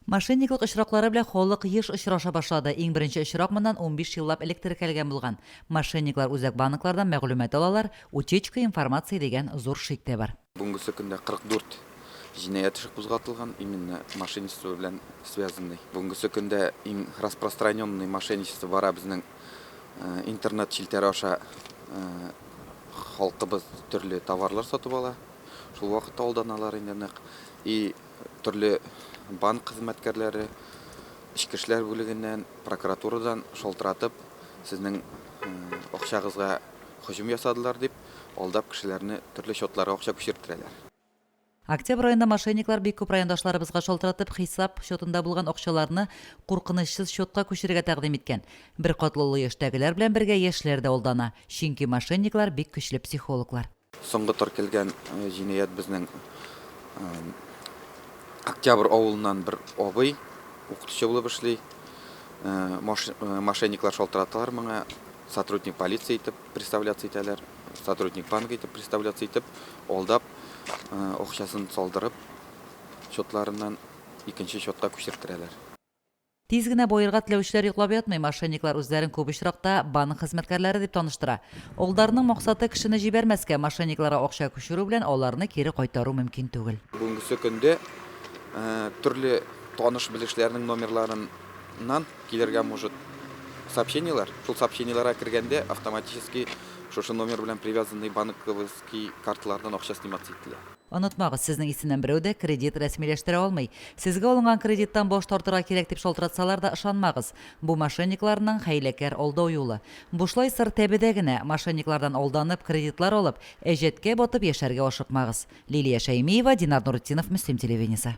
Мошенниклык очраклары белән халык еш очраша башлады. Иң беренче очрак моннан 15 еллап элек теркәлгән булган. Мошенниклар үзәк банклардан мәгълүмат алалар, утечка информации дигән зур шик тә бар. Бүгенгесе көндә 44 җинаять эше кузгатылган, именно мошенничество белән связанный. Бүгенгесе көндә иң распространенный мошенничество бара безнең интернет челтәре аша халкыбыз төрле товарлар сатып ала. Шул вакытта алданалар инде нык. И төрле банк хезмәткәрләре, эчке эшләр бүлегеннән, прокуратурадан шалтыратып, сезнең акчагызга һөҗүм ясадылар дип, алдап кешеләрне төрле счетларга акча күчерттерәләр. Октябрь аенда мошенниклар бик күп райондашларыбызга шалтыратып, хисап счетында булган акчаларны куркынычсыз счетка күчерергә тәкъдим иткән. Беркатлы олы яшьтәгеләр белән бергә яшьләр дә алдана, чөнки мошенниклар бик көчле психологлар. Соңгы теркәлгән җинаять безнең Октябрь авылыннан бер абый укытучы булып эшли. Мошенниклар шалтыраталар моңа, сотрудник полиции итеп представляться итәләр, сотрудник банка итеп представляться итеп, алдап, акчасын салдырып, счетларыннан икенче счетка күчерттерәләр. Тиз генә баерга теләүчеләр йоклап ятмый, мошенниклар үзләрен күп очракта банк хезмәткәрләре дип таныштыра. Алдарның максаты, кешене җибәрмәскә, мошенникларга акча күчерү белән аларны кире кайтару мөмкин түгел. Бүгенгесе көндә төрле таныш-белешләрнең номерларыннан килергә может сообщениеләр. Шул сообщениеләргә кергәндә автоматически шушы номер белән привязанный банковский карталардан акча сниматься ителә. Онытмагыз, сезнең исемнән берәү дә кредит рәсмиләштерә алмый. Сезгә алынган кредиттан баш тартырга кирәк дип шалтыратсалар да ышанмагыз. Бу мошенникларның хәйләкәр алдау юлы. Бушлай сыр тәбедә генә. Мошенниклардан алданып, кредитлар алып, әҗәткә батып яшәргә ашыкмагыз. Лилия Шәймиева, Динар Нуретдинов, Мөслим телевидениесе.